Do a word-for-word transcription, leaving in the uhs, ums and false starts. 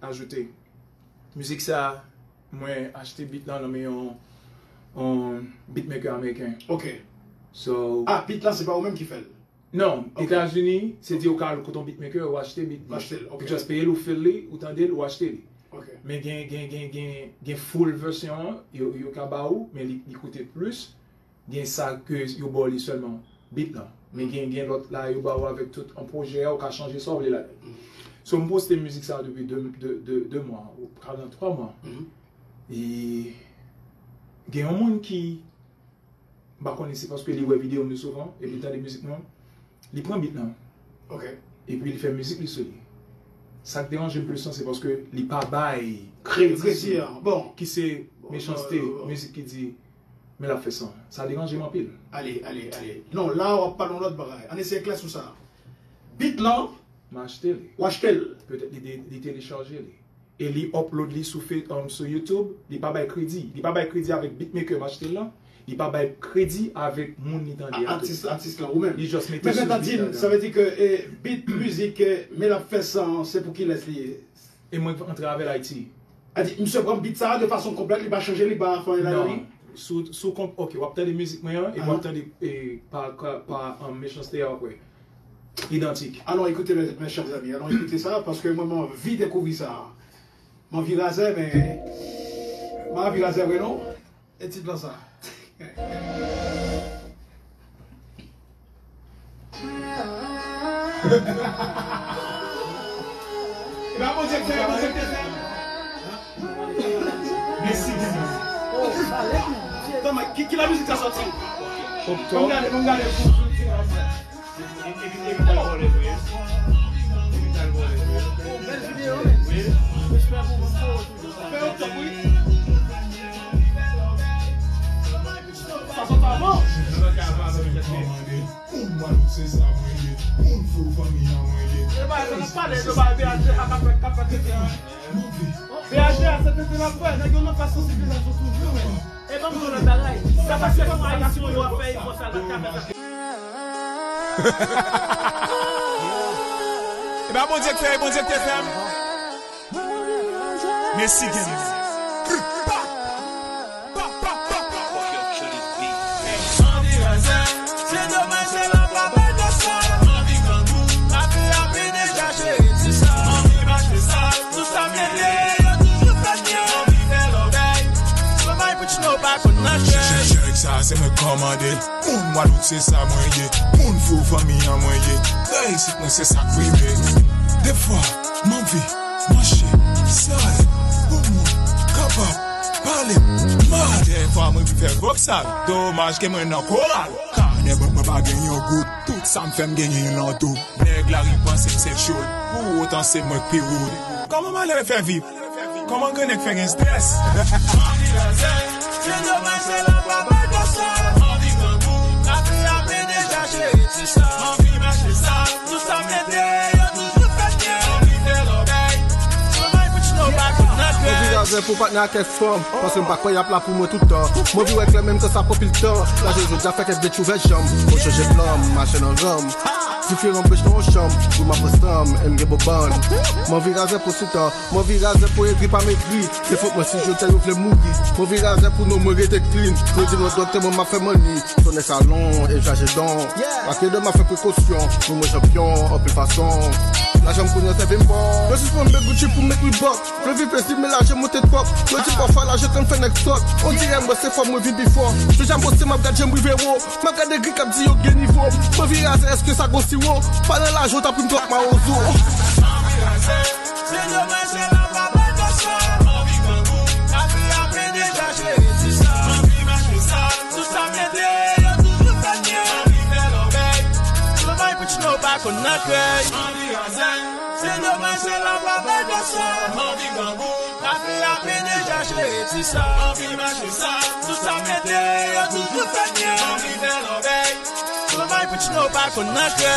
ajoute. Mizik sa, mwen achte beat lan nan men yon, yon beatmaker ameriken. Ok. So, ah, beat lan se pa ou menm ki fè l? Non, ok. Etazini, se di ou ka al kote yon beatmaker, ou achte beat li. Ou achte l, ok. Ou just peye l, ou feel li, ou tande l, ou achte li. Ok. Men gen, gen, gen, gen, gen full version an, yo, yo ka ba ou, men li, li koute plis. Gen sa ke yo ba w li sèlman, beat lan. Men gen, gen lòt la, yo ba ou avèk tout an pwojè a, ou ka chanje sa w vle ladan l. So, m poste mizik sa depi de, de, de, de mwa, ou ka nan twa mwa. E gen yon moun ki, m pa konnen si paske li wè videyo m yo souvan, epi li tande mizik mwen, li pran beat lan. Ok. Epi li fè mizik li sou li. Sa k deranje m plis lan, se paske li pa bay kredi, kredi an. Bon. Ki se Mechanste, mizik ki di, men l ap fè sa. Sa deranje m anpil. Ale, ale, ale. Non, la w ap pale yon lòt bagay. Ann eseye klè sou sa. Beat lan, m achte li. Ou achte l? Petèt li de-, li telechaje li. E li upload li sou Fe-, um, sou YouTube. Li pa bay kredi. Li pa bay kredi avèk beatmaker m achte l lan. Li pa bay kredi avèk moun li tande a tou. Atis, atis lan, ou menm. Li just mete sou beat la. Men sa vle di ke, eh, beat mizik, eh, men l ap fè sa, se pou kilès li ye? E mwen k antre avè l Ayiti. A di, misye pran beat sa a de fason konplèt, li pa chanje, li pa fè anyen ladan li? Non. Sou, sou konp-, ok, w ap tande mizik mwen an, e w ap tande, e, pa, pa, pa, um, Mechanste a, w ap wè. Idantik. Allons écouter, mes chers amis, allons écouter ça, paske mwen, mwen anvi dekouvri sa. Mwen anvi razè, men, mwen anvi razè vre, non? E tit lan sa. E pa Bondye k fè, Bondye k te fè. Mèsi, Bondye. Kòman, ki, ki lè mizik sa sòti? Oktòb. Ban m gade, ban m gade pou, pou, pou. Epi, epi, epi, tal vòlè vre. Epi, tal vòlè vre. Bèl videyo, men. Wi. Respè pou mwen. Fè yon top, wi. Sa sòt avan. Moun Gwadloup se sa mwen ye. Moun fou fanmi an mwen ye. E ba, nou pale de ba, B H G a k ap fè, k ap fè tete an. Move. B H G a se tete l ap fè. Nèg yo nan fè sansibilizasyon toujou, men. E ban m di w lòt bagay. Sa pa se fò Ayisyen yo ap fè efò sa, lòt ka fè sa. E pa Bondye k fè, e Bondye k te fè m. Mèsi, Games. Anvi razè, se domaj se la pa bay de sa. Anvi grangou, ape ape deja cheri di sa. Anvi mache sal, tout sa m mete, yo toujou fè byen. Anvi fè lòbèy, somèy pou tchno pa konn nan kè. Chèk sa, se mwen k kòmande. Moun Gwadloup se sa mwen ye. Moun fou fanmi an mwen ye. Reyisit mwen se sa k prime. Defwa, m anvi mache sal pou moun kapab pale m mal. Dèfwa mwen vin fè voksal. Domaj ke mwen nan koral. Kanè bank mwen pa gen yon goud. Tout sa m fè m genyen yon nan dou. Nèg lari panse m se chou. Pou otan se mwen k pi woud. Kòman malere fè viv? Kòman grannèg fè gen strès? Anvi razè, se domaj se la pa bay de sa. Anvi grangou, ape ape deja cheri di sa. Anvi mache sal, tout sa m mete, yo toujou fè byen. Anvi fè lòbèy, somèy pou tchno pa konn nan kè. Anvi razè pou patnè a kèk fanm, paske m pa kwè y ap la pou mwen tout tan. M anvi wè klè menm kan sa pran pil tan. Lage jodi a fè kèk bèt ouvè janm. Mwen chanje plan, m mache nan ranm. Diferan bèt nan yon chanm, pou m ap ansanm, e m gen bon bann. M anvi razè pou sitan. M anvi razè pou egri pa m egri. Se fòt mwen si jodi a yo vle mouri. M anvi razè pou non mwen rete clean. Yo di mwen doktè mwen m ap fè manni. Tonnè salon e chaje don. Ak edè m ap fè prekosyon. Pou mwen chanpyon anpil fason. Lajan m kounye a sèvi m bon. Yo sispann met Gucci pou m met Reebok. Yo viv pezib men lajan monte twòp. Yo di pafwa lajan konn fè nèg sòt. On dirè mwen se fò mwen vin pi fò. Jou a monte m ap gad jan m rive wo. M ap gade gri k ap di yo gen nivo. M anvi razè èske sa gon siwo. Pa nan lajan w t ap ri m twòp mawozo. Anvi razè. Se domaj se la pa bay de sa. Anvi grangou, ape ape deja cheri di sa. Anvi mache sal, tout sa m mete, yo toujou fè byen. Anvi fè lòbèy, somèy pou tchno pa konn nan kè. Anvi razè, se domaj se la pa bay de sa. Anvi grangou, ape ape deja cheri di sa. Anvi mache sal, tout sa m mete, yo toujou fè byen. Anvi fè lòbèy, somèy pou tchno pa konn nan kè.